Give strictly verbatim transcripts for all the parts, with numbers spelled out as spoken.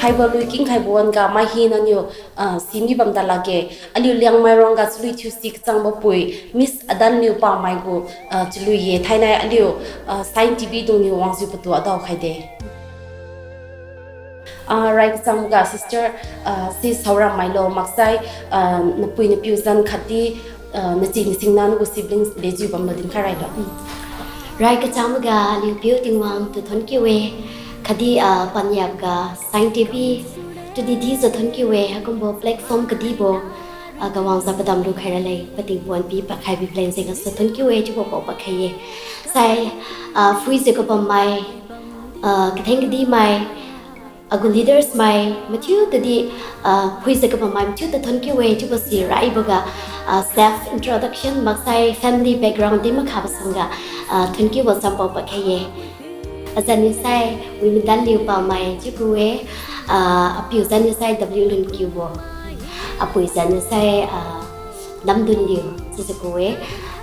Haibo lui kingkhaibo wan-ga mai hina niu, ah, simi bam da lakge. Aliu Liangmai ruangga chalui thiusi kachangbo pui, Miss Adanliu Pamai gu, ah, chalui ye thainai aliu, ah, Sign T V dungniu wangjiu patu adao khaide. Ah, rai kachangga sister, ah, si saoram mailo maksai, ah, napui napiu zan khatdi, ah, nachi nasingna nagu siblings dejiu bamlo dinkhai railo. Rai kachangga aliu piu Tingwang tu thonkiu-e, khatdi, ah, paniaboga Sign T V, tudi dijiu thonkiu-e, haikumbo platform kadibo, ah, gawangjiu padam lukhai raleng, pating puan pi pakhai bi plan jeng gasu thonkiu-e, chiubo pao pakhai ye. Sai, ah, phuijiu kabammai, ah, katheng kadimai, agu leaders mai mathiu tudi, ah, phuijiu kabammai mathiu tu thonkiu-e, chiubo si raiboga, ah, self introduction maksai family background di makhabo sangga, ah, thonkiubo sampao pakhai ye. Azan nisai, Wi Madanliu Pamai chiu ku-e, ah, apiu zan nisai W Lunkiubo. Apui zan nisai, ah, Lamdunliu chiujiu ku-e,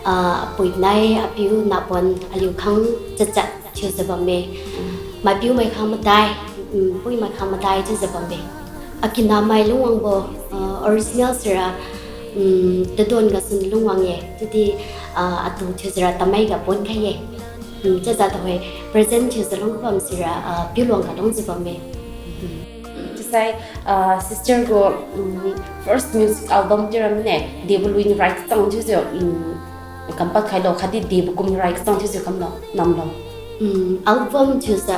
ah, apui nai apiu nahpon aliu khang chatchat thiujiu bamme. Maipiumai khang madai, mm, puimai khang madai chiujiu bamme. Akinamai lungwangbo, ah, original sira, mm, Tadon gasu lungwang-e, chiudi, ah, atu thiujiura Tamei ga ponkhai ye. Mm, chiujiu tuhoi present thiujiu lung kabam sira, ah, Piuluang ga lungjiu bamme. Chiusai, ah, sister gu, mm, first music album chiura mine, debo lui niu rai kachang thiujiu, mm, kampad khailo, khatdi debo kum niu rai kachang thiujiu kamlo, namlo. Mm, album thiujiu,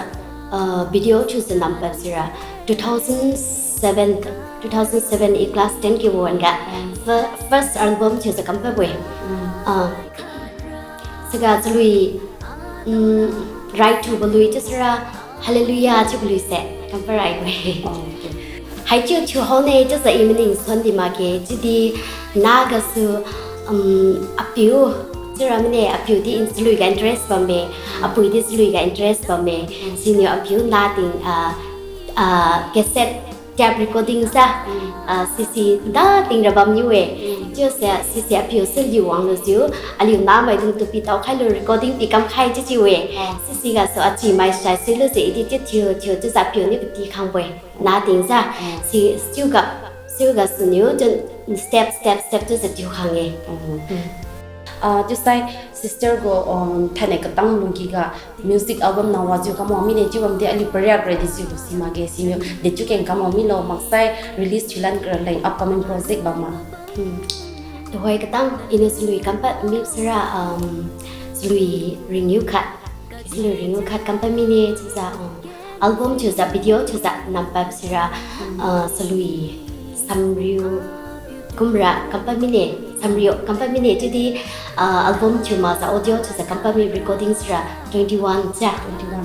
ah, video thiujiu nampad sira two thousand seven, two thousand seven i class ten kibo wan-ga, fir-, first album thiujiu kampadbo-e. Ah, siga chalui, mm, rai thiubo lui chiusira Hallelujah chiubo lui se kampad raibo-e. Haichiu thiuhaone chiujiu i maning suan di makge, chiudi nagasu, um, apiu, chiura mine apiu di in chalui ga interest bamme, apui di chalui ga interest bamme, siniu apiu nating, ah, ah, cassette tape recording sa, ah, sisi da tingra bamniu-e. Chiuse sisi apiu se liu wanglujiu, aliu namaidung tu pitao khailu recording pi kamkhai chiu chiu-e. Sisi gasu achimai sai suilujiu i di chiu thiu thiu chiujiu apiu niu kati khangbo-e. Nating sa, si siuga, siuga siniu chiu step, step, step chiujiu thiu khang-e. Ah, chiusai sister gu, um, thainai katang lungkiga music album nang wajiu kamwang mine chiu bamdi aliu pariak redi chiubo si makge siniu dechiu keng kamwang milo maksai release thiulan raleng upcoming project bam ma. Tuhoi katang iniu chalui kampad mi sira, um, chalui ringniu khat, chalui ringniu khat kampad mine chiujiu, um, album thiujiu video thiujiu nampad sira, ah, chalui samriu kumra kampad mine, samriu kampad mine chiudi, ah, album thiu makjiu audio thiujiu kampad mi recording sira twenty one ja.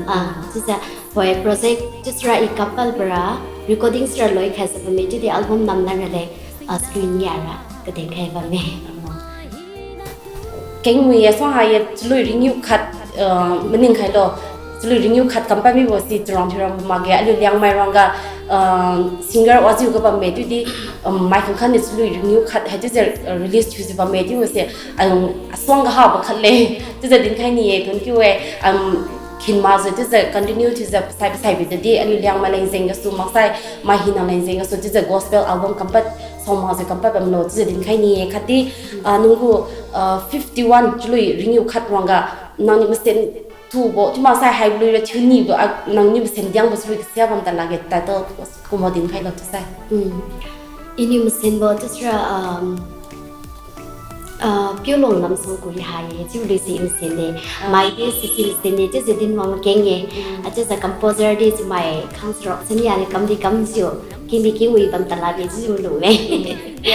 Ah, chiujiu, hoi project chiusira i kampad bora recording sira loikhaijiu bamme chiudi album namlan raleng, ah, chalui niara kaden khai bamme. Kengwi ye suang ha ye chalui ringniu khat, ah, maning khailo. Chalui ringniu khat kampad mibo si charang thiuram makge aliu Liangmai ruangga, ah, singer wajiu ga bamme chiudi, um, mai khangkhat niu chalui ringniu khat haichiujiu, ah, release thiujiu bamme chiubose, ah, asuang ga habo khat le. Chiujiu dinkhai ni-e, thank you-e, um, khin makjiu chiujiu continue thiujiu pasai pasai bidadi aliu Liangmai leng jeng gasu maksai mai hina leng jeng gasu chiujiu gospel album kampad song makjiu kampad bamlo chiujiu dinkhai ni-e khatdi, ah, nanggu, ah, fifty one chalui ringniu khat ruangga nangniu masen thubo chiu maksai haibo lui ra thiunibo, ah, nangniu masen diangbo chalui kasia bam ta lakge title kumbo dinkhailo chiusai. Iniu masenbo chiusira, um, ah, Piulong Lamsong Kuri ha ye chiubo lui si i masen-e. Mai di sisi masen-e chiujiu dinwang keng-e. Achiujiu composer di chamai khang sarok sini aliu kamdi kamjiu, kingdi kingwi bam ta lakge chiujiu malung-e.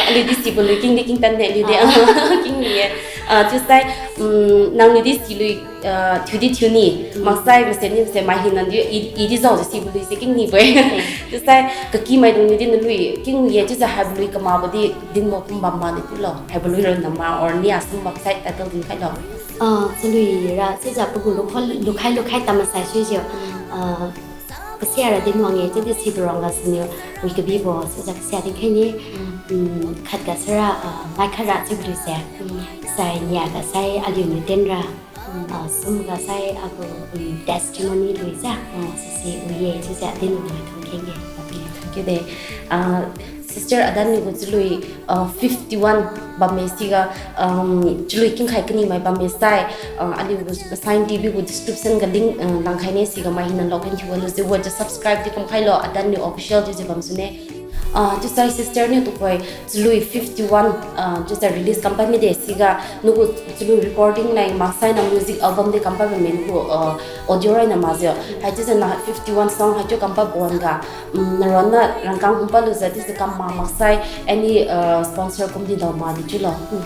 Aliu di sibo lui kingdi kingtan de aliu di. Kingwi-e. Ah, chiusai, um, nangniu di silui, ah, thiudi thiuni. Maksai masen ni masen mai hina di i, i di jaojiu sibo lui se kingnibo-e. Chiusai kakimaidung niu di nalui kingwi-e chiujiu haibo lui kamakbo di dinbo kum bam ma ni tilo. Haibo lui ra nam ma or nia sum maksai title dinkhailo. Ah, chalui ra chiujiu pagu lukhai lukhai tam masai suijiu, ah, kasia ra dinwang-e chiudi sibo ruangga siniu wi kabibo chiujiu kasia dinkhai ni. Khat ga sira, ah, mai khat ra chiubo lui se. Sai nia ga sai aliuniu tenra, ah, sum ga sai agu, um, testimony lui ja, sisi wi-e chiujiu dinwang-e. Thank you de. Ah, sister, adan niu gu chalui, ah, fifty-one bamme siga, um, chalui kingkhai kani mai bamme sai, ah, aliu gu Sign T V gu description ga link, ah, langkhai ne siga mai hina login thiu lujiu watch subscribe di kamkhai lo, adan niu official chiujiu bamsune. Ah, chiusai sister niu tuhoi chalui fifty-one, ah, chiusai release kam pad mide siga, nagu chalui recording leng maksai na music album di kam pad bamme nagu, ah, audio roi na makjiu. Haichiujiu na fifty-one song haichiu kam pad wan ga, um, naronna rangkang hum pad lujiu chiujiu kam ma maksai any, ah, sponsor kum di dao ma di chiulo. Hmm.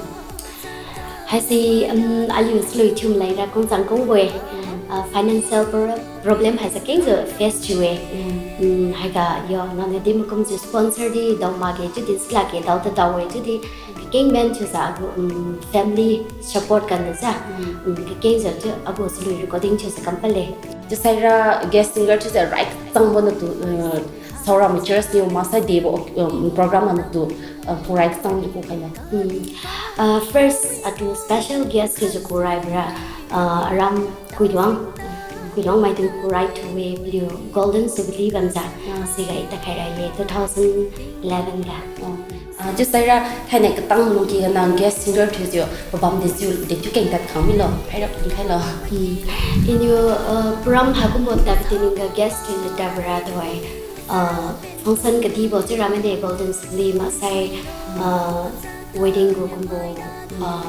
Haise, um, aliu chalui thiu maleng ra kungchang kungbo-e. Mm. Ah, financial pro-, problem haise kengjiu face thiu-e. Mm. Um, haiga yo, nangniu di makumjiu sponsor di dao makge, chiudi silakge, dao tadao-e, chiudi kakeng ben thiujiu agu, um, family support ganiu sa. Mm. Um, kakengjiu chiu agu chalui recording thiujiu kam padle. Chiusaira guest singer thiujiu rai kachangbo natu, uh, saora mature niu maksai debo, um, program natu, uh, kurai kachang di kukhailo. Hmm. Uh, first, atu special guest thiujiu kuraibo ra, uh, aram Kuiluang, Kuiluang maidung kurai thiu-e, paliu Golden Jubilee bamjiu, ah, siga i tadkhai ra ye, two thousand eleven ga. Oh. Ah, chiusaira thainai katang lungki ga nang guest singer thiujiu pabam dejiu dechiu keng tadkhang milo, haira pun khailo. Hmm. Iniu, uh, program haikumbo tad tiningga guest thiujiu tadbo ra tuhoi, ah, function kadibo chiura mane Golden Jubilee maksai, ah, wedding gu kumbo, ah,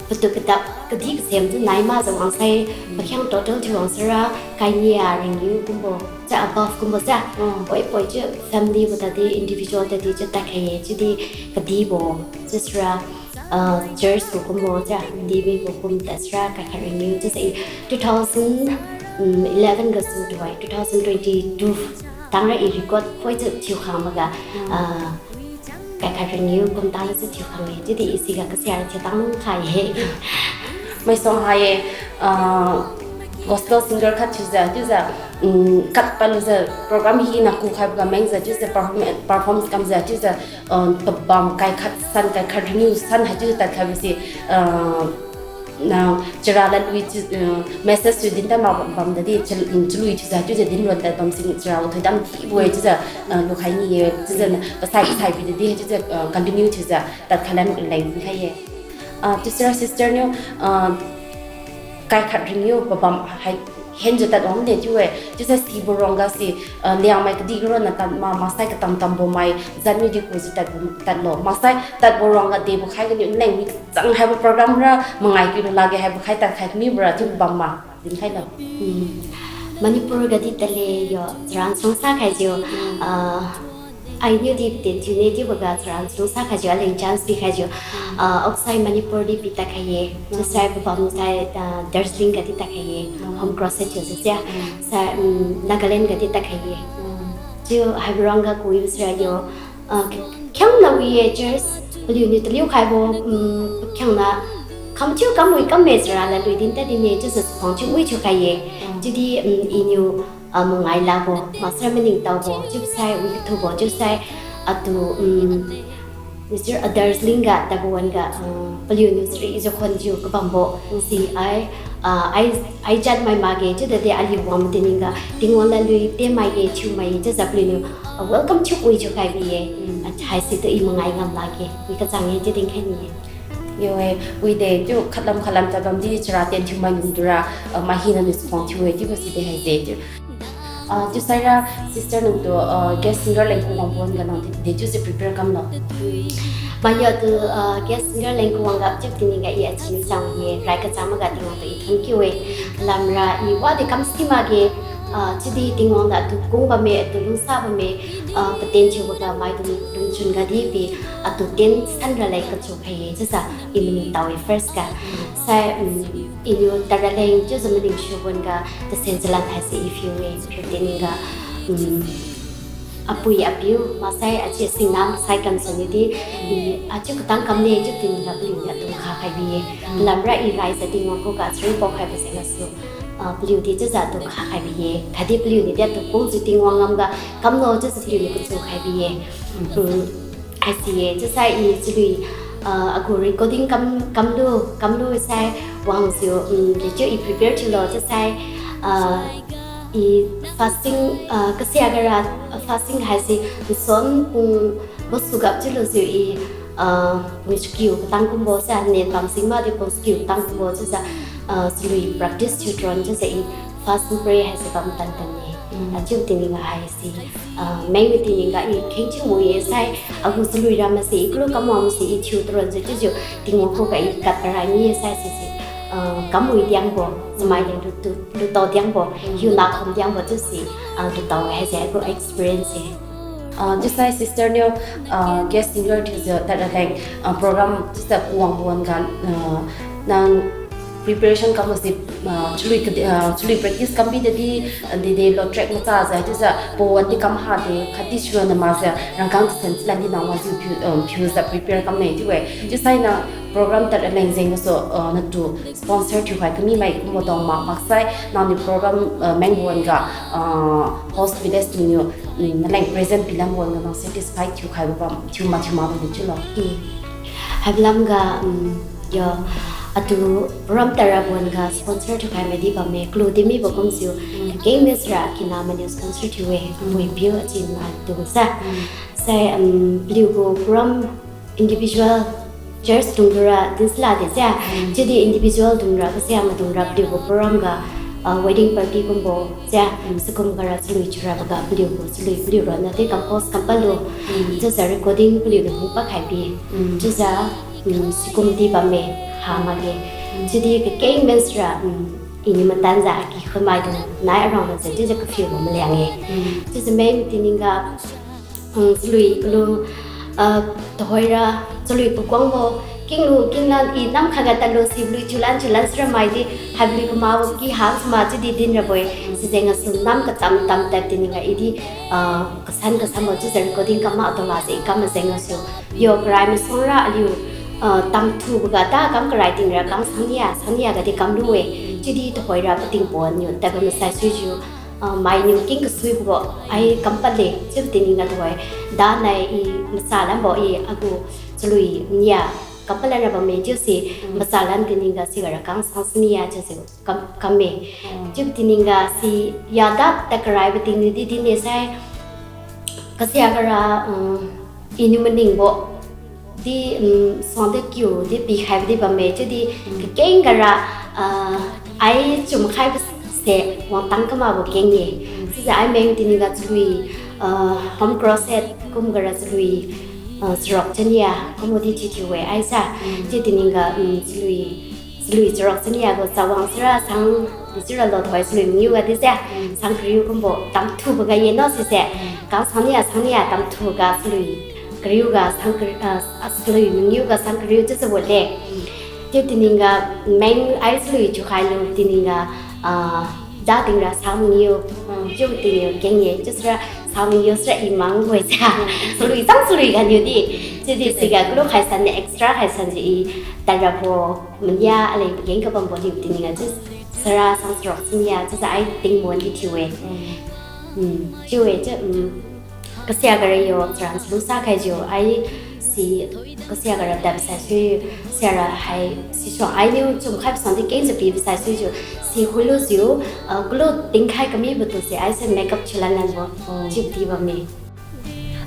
patu padap kadi kasem tu nai makjiu wangsai, pakhiang total thiu wangsaira, kaini a ringiu kumbo, cha above kumbo cha. Mm. Poi poi chiu family bo tadi individual tadi chiu tadkhai ye, chiudi kadibo, chiusira, ah, church gu kumbo cha, D B gu kum tadsira, kaikhat ringiu, chiusa i two thousand eleven gasu tuhoi, two thousand twenty-two tangra i record poi chiu thiukhang maga, ah, kaikhat ringiu kum tangra chiu thiukhang ye, chiudi i siga kasia thiu tang lung khai ye. Maisuang hai ye, ah, gospel singer khat thiujiu, chiujiu, um, khat palujiu program hina kukhaibo ga mengjiu, chiujiu perform-, performance kamjiu, chiujiu, uh, pabam kaikhat san, kaikhat ringiu san haichiujiu tadkhaibo si, uh, na chara ladlui chiu, uh, message thiu din tadma bam, bam tadi, chal-, um, chalui thiujiu haichiujiu din ron tad bam si chara gu thoidam thibo-e, chiujiu, uh, lukhai ni ye, chiujiu na pasai pasai pi tadi haichiujiu, uh, continue thiujiu tadkhai lan leng khai ye. Ah, chiusira sister niu, ah, kaikhat ringiu pabam hai henjiu tadwang de chiu-e, chiusai sibo ruangga si, ah, Liangmai kadih ga ronna tad ma, maksai katam tambo mai jat niu di kujiu tad, tadlo. Maksai tadbo ruangga debo khai ganiu nleng mi kachang haibo program ra mangai kiu lakge haibo khai tadkhai mibo ra chiu bam ma dinkhailo. Hmm. Manipur gadi tadle yo, charan sungsa khaijiu, ah, ainiu di paten thiune chiuboga charan sungsa khaijiu, aleng chance pikhaijiu, ah, outside Manipur di pitadkhai ye, chiusai pabam sai, ah, Darjeeling gadi tadkhai ye, home crusade thiujiu sia, sai, um, Nagaland gadi tadkhai ye. Chiu haibo ruangga kui sira yo, ah, khiangna wi ye church, paliuniu taliu khaibo, um, khiangna, kam thiu kam wi kam me chara ladlui din tadine, chiujiu chakhuang thiu wi thiukhai ye. Chiudi, um, iniu, ah, mangai lakbo, maksai maningtaobo, chiusai wi kathubo, chiusai atu, um, Mister Others Lingga tadbo wan-ga, um, paliuniu chari jiu khonjiu kabambo, si ai, ah, ai, ai jat mai makge, chiudade aliu wang matiningga, Tingwang ladlui te mai ye, thiu mai ye, chiujiu paliuniu, ah, welcome thiu wi thiukhai bi ye, ah, haisi tu i mangai ngam lakge, i kachang ye chiu dinkhai ni ye. Yo-e, wide chiu khatlam khatlam tad bamdi chara ten thiu mai lungdura, ah, mai hinaniu chakhuang thiu-e chiubo side haise chiu. Ah, chiusaira sister nangtu, ah, guest singer leng kuwang wan-ga nang de, dechiujiu prepare kamlo? Mai yo tu, ah, guest singer leng kuwang-ga chiu tiningga i achi chang ye, rai kachang maga Tingwang tu i thank you-e. Lamra i wadi kam si makge, ah, chiudi Tingwang ga atu kung bamme, atu lungsa bamme, ah, paten thiuboga maidung lungchun gadi pi, atu ten sanra leng kachu khai ye, chiujiu i maningtao-e first ga. Sai, um, iniu tadra leng chiujiu maningsu wan-ga, tasen chalan haise i phiu-e, phiu tiningga, um, apui apiu, maksai achi singnam sai kamsaniudi, i achiu katang kamne chiu tiningga paliuniu atu nkha khai bi ye. Lamra i raijiu Tingwang khuga chari paokhaibo jeng gasu, ah, paliudi chiujiu atu nkha khai bi ye. Khatdi paliuniudi atu kungjiu Tingwang ngamga kamlo chiujiu paliuniu kachu khai bi ye. Um, haisi ye, chiusai i chalui, ah, agu recording kam, kamlu, kamlu sai wangjiu, um, dechiu i prepare thiulo chiusai, ah, i fasting, ah, kasia gara Fasting haise nsuan pung bosu gap chiulujiu i, ah, pung chakiu katang kumbo sa, nen pam sing makdi pung chakiu katang kumbo chiujiu, ah, chalui practice thiu tron chiujiu i fast and pray haise bam tan tan ne. Mm. Ah, chiu tingning ga haise, ah, meng tingning ga i kheng chiu mu ye sai, agu chalui ra mase i kulu kam wa mase i thiu tron jiu chiujiu, Tingwang khuga i kat parai ni ye sai sise, ah, kam wi diangbo, chamai leng lutu, lutao diangbo, Mm. hiuna khum diangbo chiusi, ah, lutao haise agu experience e. Ah, chiusai sister niu, ah, guest singer thiujiu tad raleng, ah, program chiujiu kuwang wan ga, ah, nang preparation kam mase, ah, chalui kadi, ah, chalui practice kam bidadi, ah, dede lo track macha jiu chiujiu pawan di kam hade khatdi sura na makjiu rangkang tasen chiulan di nang wajiu phiu, ah, phiujiu prepare kam ne chiu-e. Chiusai nang program tad raleng jeng gasu, ah, natu sponsor thiukhai kami mai kumbo dong mak maksai nangniu program, ah, meng wan ga, ah, host village tingniu, mm, naleng present pilam wan ga nang satisfied thiukhaibo bam, thiu ma thiu ma bam chiulo. Mm. Haibo lam ga, mm, yo, atu program tad ra wan ga sponsor thiukhai maidi bamme, clue di mibo kumjiu, Mm. keng mesra kina maniu sponsor thiu-e, Mm. mui piu achin ma tung sa. Mm. Sai, mm, paliu gu program individual church dung tura dinsi lade sia. Mm. Chiudi individual dung ra, kasia maidung ra paliu gu program ga, ah, wedding party kumbo sia. Mm. Sikum ga ra chalui thiura boga paliu gu chalui paliu ronna di compose kam palo. Mm. Chiujiu recording paliu niu hung pakhai bi. Mm. Chiujiu, mm, sikum di bamme ha makge. Mm. Chiudi kakeng mesra, mm, iniu matanjiu aki khun maidung nai arang ra jiu chiujiu kafiu bo maliang-e. Mm. Chiujiu meng tingning ga, mm, chalui kalu, ah, tuhoira, chalui pakuangbo, kinglu, kinglan, i nam khaga tadlo si paliu thiulan, thiulan sira maidi, haibo paliu kamakbo ki hang sima chiudi din rabo-e, sijeng gasu nam katam tam tad tingning ga idi, ah, kasan kasanbo chiujiu recording kam mak tao lase i kam majeng gasu. Yo karai masuang ra aliu, ah, tangthu boga ta kam karai ting ra kang sangnia, sangnia gadi kam lu-e, chiudi tuhoira pating pon niu tadbo masai suijiu, ah, mainiu king kasui boga, ai kam padle, chiu tingning ga tuhoi. Danai i macha lambo i agu chalui nia kam padlan ra bamme chiusi, Mm. macha lan tingning ga siga ra kang sang sangnia chiusi kam, kamme. Mm. Chiu tingning ga si ya da takarai bo tingniu di din ne sai, kasia ga ra, um, iniu maningbo di, um, suangde kiu di pikhaibo di bamme, chiudi Mm. kakeng ga ra, ah, ai chumkhaibo se wangtang kamakbo keng-e. Mm. Chiujiu ai meng tingning ga chalui, ah, home crusade kum ga ra chalui, ah, charuk chania kumbo di thiuthiu-e ai sa. Mm. Chiu tingning ga, um, chalui, chalui charuk chania gu chawang sira sang, di sira lo tuhoi chalui mangiu ga di se, Mm. sang kariu kumbo tangthu boga ye no sise. Mm. Kang sangnia, sangnia tangthu ga chalui kariu ga sang kar-, ah, chalui mangiu ga sang kariu chiujiu wole. Mm. Chiu tingning ga meng ai chalui thiukhai lu tingning ga, ah, da ting ra sang mangiu. Mm. Chiu tingniu keng ye chiu sira sang mangiu sira i mang woi sa. Mm. Chalui sang chalui ganiu di. Chiudi siga kalu khaisan ne extra khaisan ji i tad rabo mania aleng pageng kabambo liu tingning ga chiu sira sang charuk chania chiujiu ai tingmo di thiu-e. Mm. Mm, chiu-e chiu, mm, kasia ga ra yo charan chalungsa khaijiu ai si kasia ga ra tadbo sai sui, sia ra hai sisuang ainiu chumkhaibo suang di kengjiu pibo sai suijiu si khuilujiu, ah, kalu tingkhai kamibo tu se ai se makeup thiulan lanbo, Mm. chiu di bamme.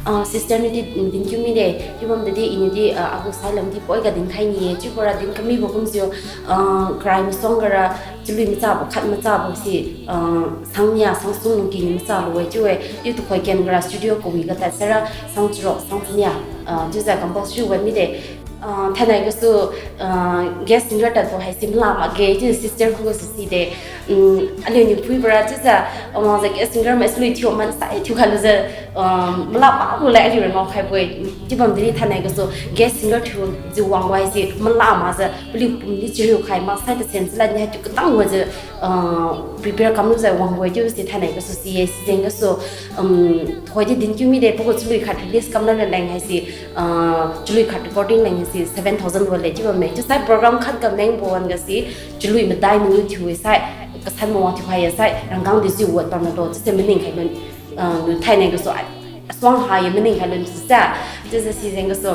Ah, sister niu di, mm, dinkiu mide, chiu bam tadi iniu di, ah, agu sailam di poi ga dinkhai ni-e, chiubo ra din kamibo kumjiu, ah, karai masuang ga ra, chalui machabo, khat machabo si, ah, sangnia, sangsum lungki ni macha lu-e chiu-e, chiu tuhoi ken ga ra studio kawi ga tad sira, sang charuk, sang chania, ah, chiujiu compose thiu wan mide. Ah, thainai gasu, ah, guest singer tadbo haisi mala makge, chiu sister khugasu side. Mm, aliuniu phuibo ra chiujiu, ah, wangjiu guest singer mai chalui thiu man sai thiukhai lujiu, ah, mala makbo le aliura ngaokhaibo-e. Chiu bam tadi thainai gasu guest singer thiujiu wangbo haise mala makjiu paliu pum di chariu khai maksai tasen chila ni haichiu katang wajiu, ah, prepare kamlujiu wangbo-e chiu si thainai gasu si-e, sijeng gasu, um, tuhoi di dinkiu mide pagu chalui khat release kamla raleng haise, ah, chalui khat recording leng haise seven thousand wale chiu bamme. Chiusai program khat ga mengbo wan ga si chalui madai mangiu thiu-e sai, kasan mawang thiukhai ye sai, rangkang di jiu wat bam ralo chiuse maning khai lun, ah, thainai gasu ai, asuang ha ye maning khai lun chiusa, chiujiu sijeng gasu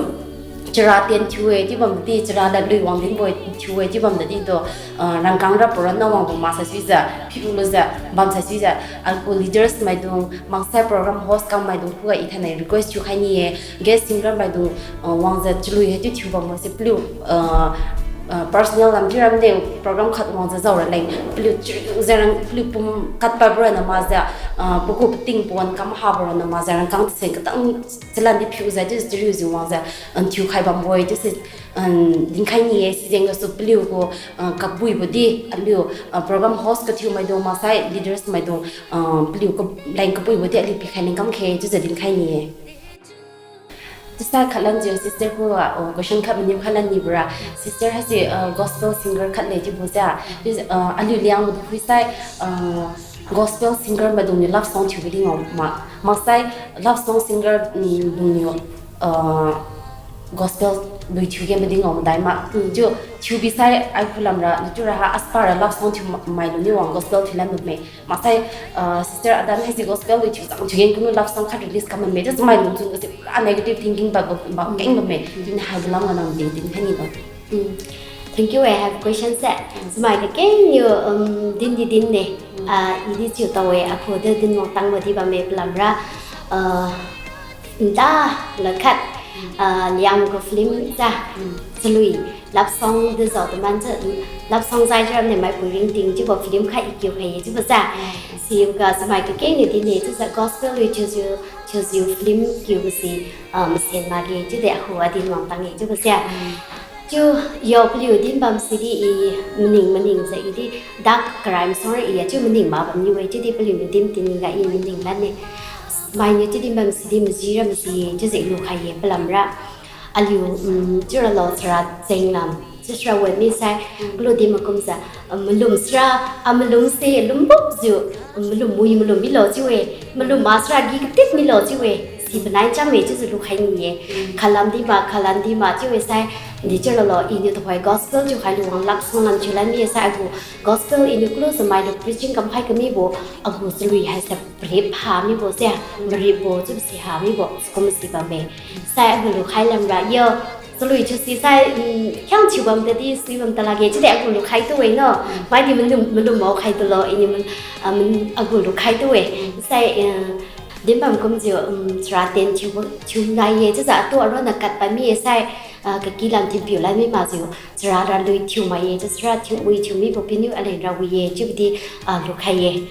Chara ten thiu-e chiu bamdi, chara ladlui wang dinbo-e thiu-e chiu bamdi tu, ah, rangkang ra pura na wangbo maksai suijiu, phiu lujiu, bamsai suijiu, aliu gu leaders maidung, maksai program host kam maidung khuga i thainai request thiukhai ni-e, guest singer maidung, ah, wangjiu chalui haichiu thiu bambo se paliu, ah, ah, personal lam thiu ramde program khat wangjiu jao raleng, paliu chariu jiu rang, paliu pum katpad bora na makjiu, ah, pagu pating pawan kam habo rana makjiu rangkang tase katang chalan di phiujiu chiu chariujiu wangjiu, ah, thiukhai bambo-e chiu se, ah, dinkhai ni-e. Sijeng gasu paliu gu, ah, kapuibo di, aliu, ah, program host kathiu maidung maksai leaders maidung, ah, paliu ka-, leng kapuibo di aliu pikhai leng kam khe chiujiu dinkhai ni-e. Chiusai khatlan jiu sister khuga, ah, question khat maniu khatlan nibo ra. Sister haise, ah, gospel singer khat le chiubo sa. Chiu, ah, aliu Liangmai tu phuisai, ah, gospel singer maidungniu love song thiubo di ngao ma. Maksai love song singer, mm, dungniu, ah, gospel lui thiu ge madi ngao madai ma. Mm. Chiu thiu bisai ai khulam ra, chiura ha aspara love song thiu ma-, mai luniu wang gospel thiulan bamme. Maksai, ah, sister Adan haise gospel lui thiu chang thiu gen kunu love song khat release kam bamme. Just mai lungchun gase pura negative thinking ba, ba, ba keng bamme. Chiuni haibo lamga nang ding dinkhai ni lo. Mm. Thank you, I have question se. Smai kakeng niu, um, din di din ne. Ah, i di chiu tao-e, akhu de din wangtangbo di bamme palamra. Ah, nda lakhat, ah, Liangmai gu film sa, chalui, love song de jao taman sa, love song jai jiu ramne maipui ringting chiubo film khat i kiu khai-e chiubo sa. Siga smai kakeng niu din ne chiujiu gospel lui thiujiu, thiujiu film kiubo se, ah, masen makge chiude akhu a din wangtang-e chiubo sa. Chiu yo paliu din bam sidi i maning maning jiu i di dak karai masang ra i a chiu maning ma bamniu-e chiudi paliuniu din tinga i maning lanne. Mainiu chiu din bam sidi maji ra maji-e chiujiu i lukhai-e palamra. Aliu, um, chiura lo chara jenglam, chiusira wan misai, kalu din makumjiu, um, malum sira, ah, malum se, lumbukjiu, um, malum mui malum milo chiu-e, malum ma sira gi katit milo chiu-e, si panai cham-e chiujiu lukhai ni-e. Khalam di ma, khalam di ma chiu-e sai, di chiura lo, iniu tuhoi gospel thiukhai lu wang love song lam thiulan mi-e sai, agu gospel iniu kalu samai lu preaching kamkhai kamibo, agu chalui haise parip ha mibo se, maripbo chiubo si ha mibo, sikum si bamme. Sai agu lukhai lamra yo, chalui thiusi sai, um, khiang thiu bam tadi, sui bam talakge, chiudi agu lukhai tu-e no. Maidi malum, malum mao khai tulo, iniu mal-, ah, mal-, agu lukhai tu-e. Sai, eh, din bam kumjiu, um, chara ten thiu, thiu nai-e, chiujiu atu aronna katpad mi-e sai, ah, kakilam thinpiu lan mi makjiu, chara ralui thiu mai-e, chiusira thiu wi thiu mibo piniu aleng ra wi-e, chiubodi, ah, lukhai-e.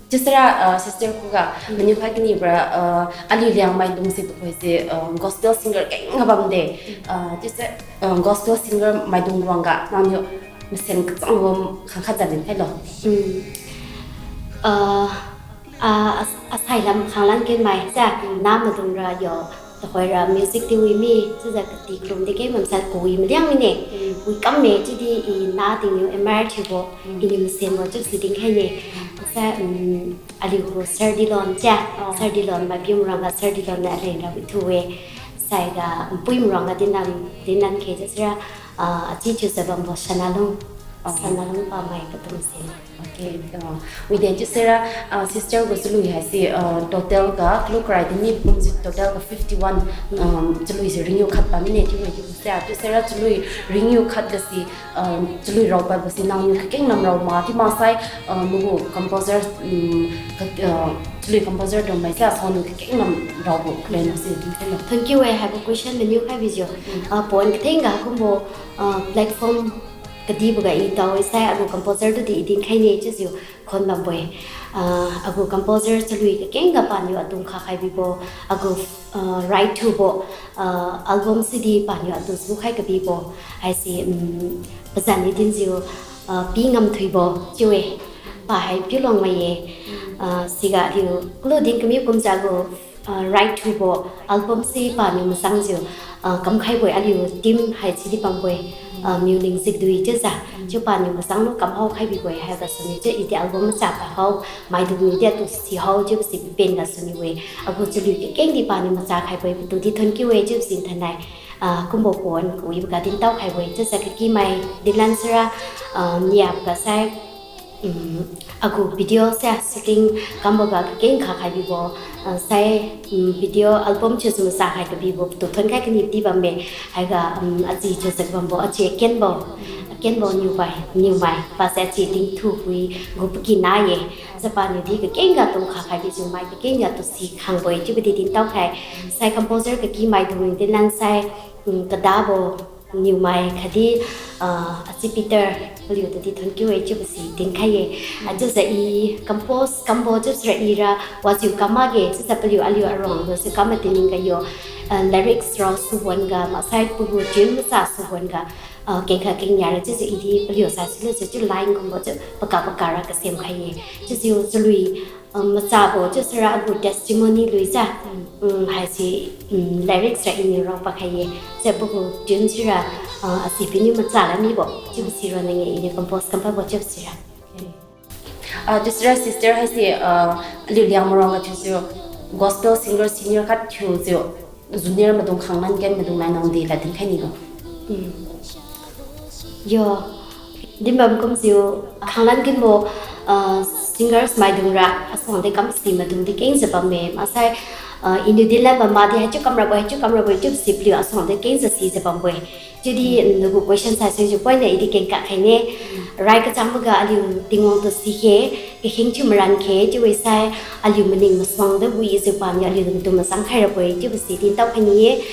Chiusira, ah, sister khuga, maniu khat kani bora, ah, aliu Liangmai lungse tuhoise, ah, gospel singer kengga bamde. Ah, chiusi, ah, gospel singer maidung ruangga nangniu masen kachangbo khangkhat jadin khailo. Hmm. Ah, ah, as-, asailam khanglan kenmai sa, na maidungra yo, tuhoira music di wi mi, chiujiu kati kalum di keng bamsai kawi maliang mine. Wi kamme chiudi i na tingniu admire thiubo, iniu masenbo chiusi dinkhai ne. Sa, um, aliu gu Sir Dilon chia, Sir Dilon maipiu maruangga Sir Dilon niu aleng ra withu-e. Saiga npui maruangga dinlan, dinlan khe chiusira, ah, achi thiujiu bambo Sanalung. Sanalung pamai katum sine. Okay, ah, widen chiusira, ah, sister gu chalui haise, ah, total ga kalu karai dinmi kumjiu total ga fifty one, um, chalui se ringiu khat bam mine chiu mai chiu se, chiusira chalui ringiu khat gasi, um, chalui raopadbo se nangniu kakeng lam rao ma, chiu maksai, ah, nagu composer, um, ka, ah, chalui composer dungmai se, ah, soniu kakeng lam raobo kalen se chiu khailo. Thank you e, haibo question maniu khai bijiu. Ah, pon kathengga kumbo, ah, platform kadiboga i tao-e sai agu composer tudi i dinkhai ne chiujiu khon bambo-e. Ah, agu composer chalui kakengga paniu atung khakhai bibo, agu, ah, write thiubo, ah, album sidi paniu atung sukhai kabibo, haise, um, pazan ni dinjiu, ah, Pi Ngamthuibo chiu-e, pa hai Piulongmai-e, ah, siga aliu kalu din kamiu kumjiu gu, ah, write thiubo album se paniu masangjiu, ah, kamkhaibo-e aliu team hai sidi bambo-e, ah, Miuleng Jikdui chiujiu, chiu paniu masanglu kamhao khai bibo-e haiga suniu chiu i di album macha pahao, maidungniu di atu sihao chiubo si pen gasuniu-e, agu chalui kakeng di paniu macha khaibo-e, patu di thank you-e chiubo si thainai, ah, kumbo pon kawiboga dintao khaibo-e, chiujiu kakimai dinlan sira, ah, niaboga sai, Um, agu video se shooting kamboga kakeng kha khai bibo, ah, sai, um, video album chiujiu macha khai kabibo tu thon khai kani di bamme, haiga, um, achi chiujiu bambo, achi akenbo, akenbo Niumai, Niumai, pa se achi Dingthu pui gu pakina ye, japa niu di kakeng ga tu kha khai bijiu mai kakeng ga tu si khangbo-e chiubo di dintao khai, sai composer kakimaidung dinlan sai, um, kadabo Niumai khatdi, ah, achi Peter, paliu tudi thonkiu-e chiubo si dinkhai ye. Achiujiu i compose kambo chiubo sira ira wajiu kam makge, chiujiu paliu aliu aruang gasu kam mating ning ga yo, ah, lyrics rao suwon ga maksai pagu tune macha suwon ga, ah, kengkha kengnia ra chiujiu i di paliu sai sulu se chiu line kumbo chiu paka paka ra kasem khai ye. Chiujiu chalui, ah, machabo chiu sira agu testimony lui ja, um, haise, um, lyrics ra iniu rao pakhai ye. Chiu pagu tune sira, ah, asi piniu macha la mibo chiubo si ronna nge iniu compose kam pabo chiubo sira. Ah, chiusira sister haise, ah, aliu Liangmai ruang ga thiujiu gospel singer senior khat thiujiu junior maidung khanglan ken maidung nai nang di lad dinkhai nibo. Yo, dinbam kumjiu khanglan kenbo, ah, singers maidung ra asuang de kam si maidung di kengjiu bamme. Maksai, ah, iniu dinlan bam madi haichiu kam rabo, haichiu kam rabo chiubo si paliu asuang de kengjiu sijiu bambo-e. Chiudi nagu question sai suijiu point na i di kengkak khaine. Rai kachangboga aliu Tingwang tu si khe, kakheng thiu maran khe chiu-e sai, aliu maning masuang de wijiu paniu aliu tu machang khai rabo-e chiubo si dintao khai ni-e.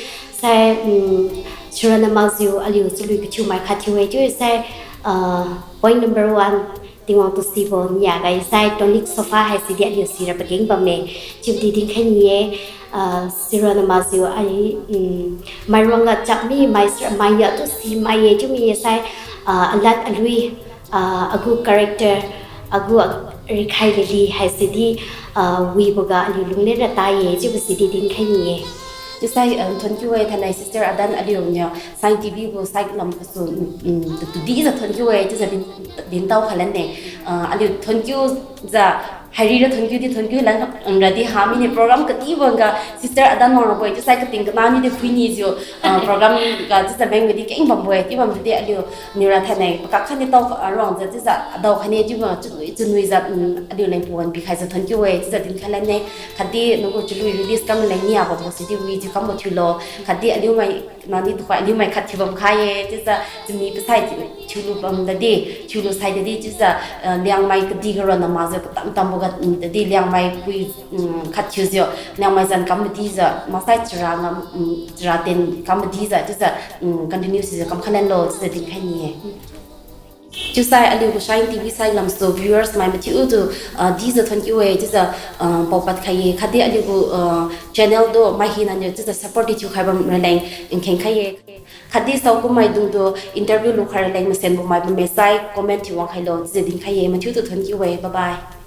Sai, um, sironna makjiu aliu chalui kathiumai khat thiu-e chiu-e sai, ah, point number one, Tingwang tu sibo nia ga i sai tonic sofa haisi di aliu sira pageng bamme, chiudi dinkhai ni-e. Ah, sironna makjiu ai, um, mairuang ga chapmi mai sira mai ya tu si mai ye chiu mi ye sai, ah, alad alui, ah, agu character, agu rikhai lili haisi di, ah, wiboga aliu lunglen ra ta ye chiubo si di dinkhai ni-e. Chiusai, ah, thonkiu-e thainai sister Adan aliuniu Shine TV gu side lam gasu, um, tu, tu dijiu thonkiu-e chiujiu din, dintao khalan ne. Ah, aliu thonkiujiu hairi ra thonkiu di thonkiu lan, um, ra di ha mine program katibo ga sister Adan wang rabo-e chiusai kating kana ni di phuinijiu, ah, program ga chiujiu meng di keng bambo-e chiu bam di aliuniu ra thainai pakak khatni tao, ah, ruangjiu chiujiu adao khaine chiubo chunwi chunwijiu, um, aliu leng pawan pikhaijiu thonkiu-e chiujiu dinkhai lan ne. Khatdi nagu chalui release kam leng nia bambo si di wijiu kambo thiulo. Khatdi aliumai nani tuhoi aliumai khat thiubam khai ye chiujiu chami pasai thiulu bam dadi, thiulu sai dadi chiujiu, ah, Liangmai kadih ga ronna makjiu katam tamboga, um, dadi Liangmai pui, um, khat thiujiu Liangmai zan kam madijiu maksai chara ngam, um, chara ten kam madijiu chiujiu, um, continue sijiu kam khalan lo chiujiu dinkhai ni-e. Chiusai aliu gu Shine TV side lamsu viewers mai mathiutu, ah, dijiu thonkiu-e chiujiu, ah, paopad khai ye khatdi aliu gu, ah, channel tu mai hinaniu chiujiu support di thiukhai bam raleng nkheng khai ye. Khatdi saokum maidungtu interview lukhai raleng masenbo mai bamme sai comment thiu wang khailo chiujiu dinkhai ye mathiutu thonkiu-e. Bye bye.